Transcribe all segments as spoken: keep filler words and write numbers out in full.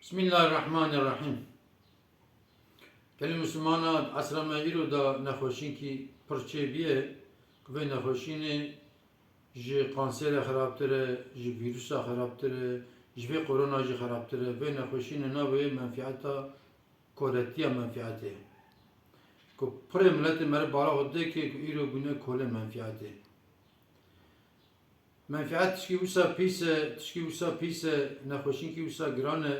Bismillahirrahmanirrahim. Gelî Mislimana, esra me îro de nexweşînkî pir çêbûye, ku vê nexweşînê ji kanserê xerabtir e, ji vîrusa xerabtir e, ji vê korona jî xerabtir e. Vê nexweşînê navê wê menfîeta koretiya menfîetê. Ku pirê miletê meriv bala xwe dike ku îro bûne kolê menfîetê. Menfîet tişkî wisa pîs e, tişkî wisa pîs e, nexweşînkî wisa giran e,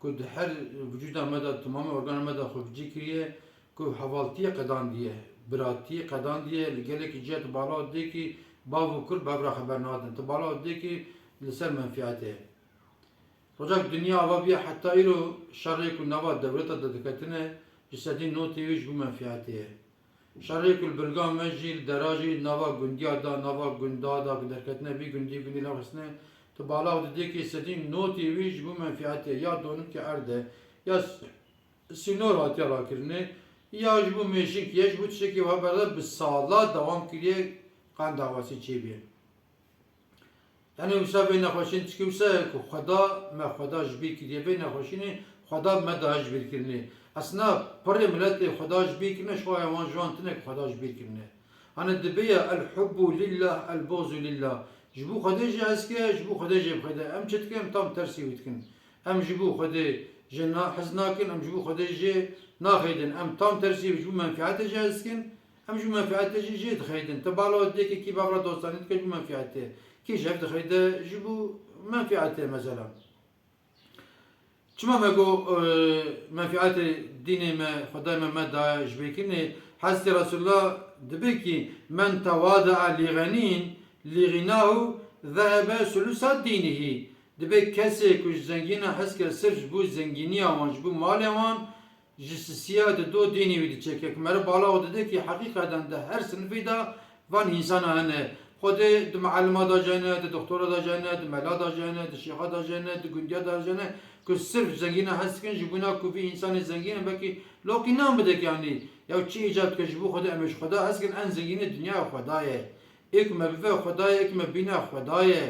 ku di her vücuda me de, temamê organa me de xwe vicî kiriye, ku hevaltiyê qedandiye, biratiyê qedandiye, li gelekî ciya tu bala dikî, bav û kur bi hev re xeber nadin. Tu bala dikî li ser menfîetê. Rojak dinya ava bûye heta îro şerê ku nava dewleta de diketine, ji sedî notê wî ji bo menfîetê ye. Şerê ku li birga me jî, li dera jî, nava gundiya da, nava gunda da ku derketine vî gundî, gundî nexistine, tu bala didê kê sedî notê wî ji bo menfîetê ya donikê erd e, ya s-, sînor hatiye rakirinê, ya ji bo mêşinkî ye, ji bo tiştekî wiha berde bi sala dewam kiriye, qenda wesî çêbûye. Yanî wisa vê nexweşîn tişkî wisa ye ku Xweda me Xweda ji bîr kiriye. Vê nexweşînê Xweda me daye ji bîr kirinê. Esna pirê miletê Xweda ji bîr kirine, ji xwe hewan ji wan tune ku Xweda ji bîr kirine. Hani dibe ya el hubbu lillah, el buğzu lillah. Ji bo Xwedê jê hez ke, ji bo Xwedê jê bixeyde. Em çi dikin? Em tam tersî wî dikin. Em ji bo Xwedê jê na-, hez nakin, em ji bo Xwedê jê naxeydin. Em tam tersî ji bo menfîetê jê hez dikin. Em ji bo menfîetê jî jê dixeydin. Tu bala wê didê kî, kî bi hev re dostanî dike ji bo menfîetê. Kî ji hev dixeyde ji bo menfîetê mesela. Çima me got, e, menfîetê dînê me, Xwedayê me, me daye ji bîr kirinê? Hezretî Resulullah dibe kî, "Men tewadaa li xenîn, li xînahu zehebe sulusa dînihî." Dibe kesê ku ji zengîna hez ke sirf ji bo zengîniya wan, ji bo malê wan, ji sisiya di do dînê wî diçe. Kek meriv bala xwe dide kî heqîqeten di her sinifî de van însana hene. Xwedê di muellima de jî hene, di doktora de jî hene, di mela de jî hene, di şêxa de jî hene, di gundiya de jî hene, ku sirf zengîna hez dikin, ji bona ku vî însanê zengîn e, belkî lokî nan bide, yanî ya çi îcab dike ji bo Xwedê, em ê ji Xweda hez dikin, en zengînê dinyaya Xweda ye. Ê ku me bive Xweda ye, ê ku me bîne Xweda ye.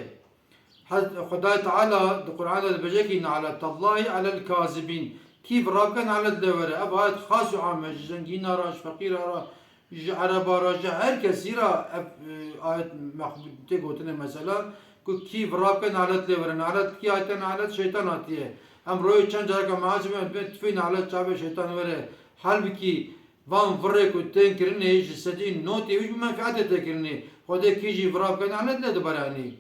Hez-, Xwedayê Teala di Qur'an de dibêje kî, "Ne'letellahi alel kazibîn." Kî vira bike ne'let lê were. Ev ayet xas û am e, ji zengîna re, ji feqîra re, ji ereba re, ji her kesî re ev, e, ayet mexb-, tê gotinê mesela, ku kî vira bike ne'let lê were. Ne'let kî hatiye? Ne'let şeytan hatiye. Em royê çend careka meazibin, em dibên tifê ne'let çavê şeytan were. Halbikî van virê ku tên kirinê ji sedî notê wî ji bo menfîetê tê kirinê. Xwedê kî jî vira bike ne'let lê dibere, yanî.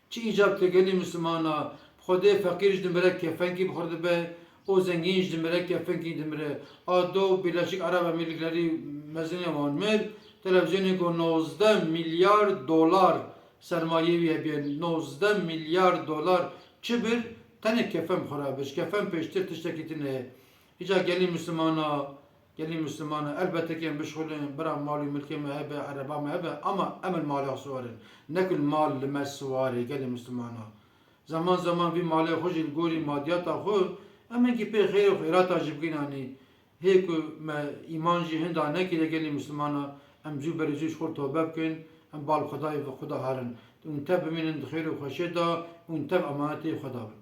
Çi îcab dike gelî Mislimana, Xwedê feqîr ji dimire kefenkî bi xwe re dibe, û zengîn ji dimire kefenkî dimire. A do Birleşik Arap Emirlikleri mezinê wan mir, televizyonê ku nozdeh milyar dolar sermayeyê wî hebiye, nozdeh milyar dolar çi bir, tenê kefen bi xwe re bir. Ji kefen pêştir tiştekî tune ye. Îca gelî Mislimana, Gelî Mislimana, elbette ki em bişxulin, bira mal û milkê me hebe, ereba me hebe, ama em li malê xwe siwar in. Ne ku mal li me siwar e, gelî Mislimana. Zaman zaman vî malê xwe jî li gorî madiyata xwe, em hinkî pê xêr û xêrata jî bikin, yanî hê ku me îman jî hinda nekiriye, gelî Mislimana, em zû berî zû ji xwe tobe bikin, em bal Xwedayê ve Xweda herin. Hûn tev bimînin di xêr û xweşiyê de, hûn tev emanetê Xweda bin.